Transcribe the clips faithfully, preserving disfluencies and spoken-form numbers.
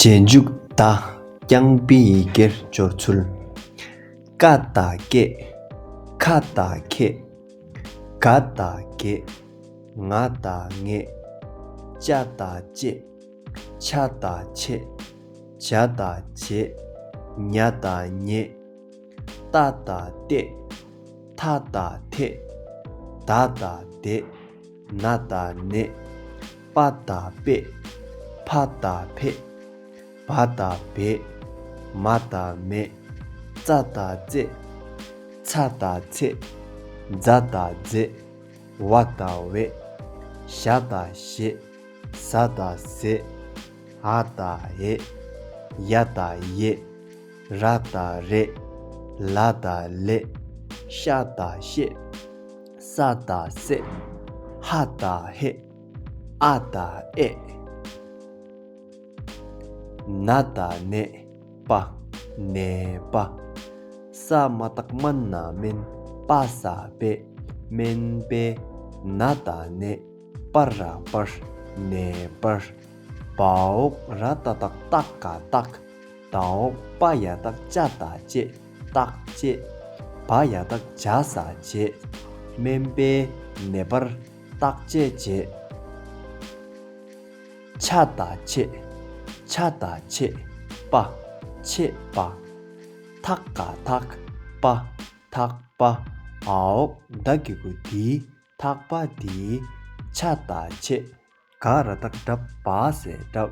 རྗེས་འཇུག་ད། རྐྱང་པའི་ཡི་གེར་སྦྱོར་ཚུལ། ཀ་དང་ཀེ། ཁ་དང་ཁེ། ག་དང་གེ། ང་དང་ངེ། ཅ་དང་ཅེ། ཆ་དང་ཆེ། ཇ་དང་ཇེ། ཉ་དང་ཉེ། ཏ་དང་ཏེ། ཐ་དང་ཐེ། ད་དང་དེ། ན་དང་ནེ། པ་དང་པེ། ཕ་དང་ཕེ། བ་དང་བེ། མ་དང་མེ། ཙ་དང་ཙེ། ཚ་དང་ཚེ། ཛ་དང་ཛེ། ཝ་དང་ཝེ། ཞ་དང་ཞེ། ཟ་དང་ཟེ། འ་དང་འེ། ཡ་དང་ཡེ། ར་དང་རེ། ལ་དང་ལེ། ཤ་དང་ཤེ། ས་དང་སེ། ཧ་དང་ཧེ། ཨ་དང་ཨེ། ན་དང་ནེ། པ། ནེ་པ། ས་མ་བཏགས་སྨ་ན་སྨན། པ་ས་པེ། སྨན་པེ། ན་དང་ནེ། པ་ར་པར། ནེ་པར། བ་འོག་ར་ཏ་བཏགས་སྟ་ག་སྟག། ད་འོག་པ་ཡ་བཏགས་སྤྱ་དང་སྤྱེ། སྟག་སྤྱེ། བ་ཡ་བཏགས་བྱ་ས་བྱེ། སྨན་པའི་ནེ་པར་སྟག་སྤྱེ་བྱེ། ཆ་དང་ཆེ། ཆ་དང་ཆེ། པ། ཆེ་པ། ཐ་ག་ཐག། པ། ཐག་པ། འ་འོག་ད་གི་གུ་དི། ཐག་པ་དི། ཆ་དང་ཆེ། ག་ར་བཏགས་གྲ་བ་ས་གྲབ།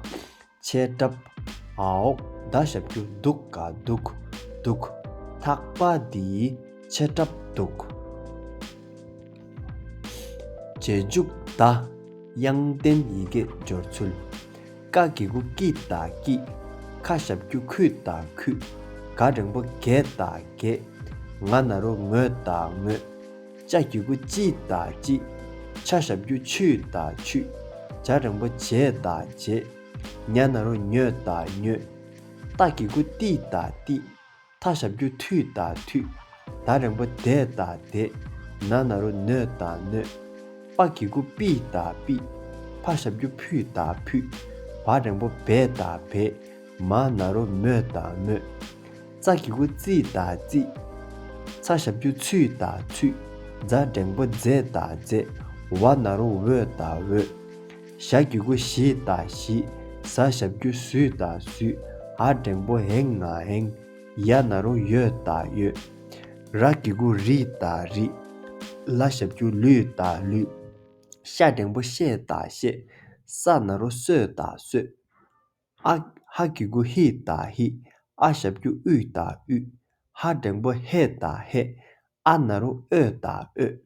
ཆེ་གྲབ། འ་འོག་ད་ཞབས་ཀྱུ་དུ་ག་དུག། དུག། ཐག་པ་དི། ཆེ་གྲབ་དུག། རྗེས་འཇུག་ད། དབྱངས་ལྡན་ཡི་གེ་སྦྱོར་ཚུལ། ཀ་གི་གུ་ཀི་དང་ཀི། ཁ་ཞབས་ཀྱུ་ཁུ་དང་ཁུད། ག་འགྲེང་བུ་གེ་དང་གེད། ང་ན་རོ་ངོ་དང་ངོད། ཅ་གི་གུ་ཅི་དང་ཅིད། ཆ་ཞབས་ཀྱུ་ཆུ་དང་ཆུད། ཇ་འགྲེང་བུ་ཇེ་དང་ཇེད། ཉ་ན་རོ་ཉོ་དང་ཉོད། ཏ་གི་གུ་ཏི་དང་ཏིད། ཐ་ཞབས་ཀྱུ་ཐུ་དང་ཐུད། ད་འགྲེང་བུ་དེ་དང་དེད། ན་ན་རོ་ནོ་དང་ནོད། པ་གི་གུ་པི་དང་པིད། ཕ་ཞབས་ཀྱུ་ཕུ་དང་ཕུད། བ་འགྲེང་བུ་བེ་དང་བེད། མ་ན་རོ་མོ་དང་མོད། ཙ་གི་གུ་ཙི་དང་ཙིད། ཚ་ཞབས་ཀྱུ་ཚུ་དང་ཚུད། ཛ་འགྲེང་བུ་ཛེ་དང་ཛེད། ཝ་ན་རོ་ཝོ་དང་ཝོད། ཞ་གི་གུ་ཞི་དང་ཞིད། ཟ་ཞབས་ཀྱུ་ཟུ་དང་ཟུད། འ་འགྲེང་བུ་འེང་ང་འེང་། ཡ་ན་རོ་ཡོ་དང་ཡོད། ར་གི་གུ་རི་དང་རིད། ལ་ཞབས་ཀྱུ་ལུ་དང་ལུད། ཤ་འགྲེང་བུ་ཤེ་དང་ཤེད། ས་ན་རོ་སོ་དང་སོད། ཨ། ཧ་གི་གུ་ཧི་དང་ཧིད། ཨ་ཞབས་ཀྱུ་ཨུ་དང་ཨུད། ཧ་འགྲེང་བུ་ཧེ་དང་ཧེད། ཨ་ན་རོ་ཨོ་དང་ཨོད།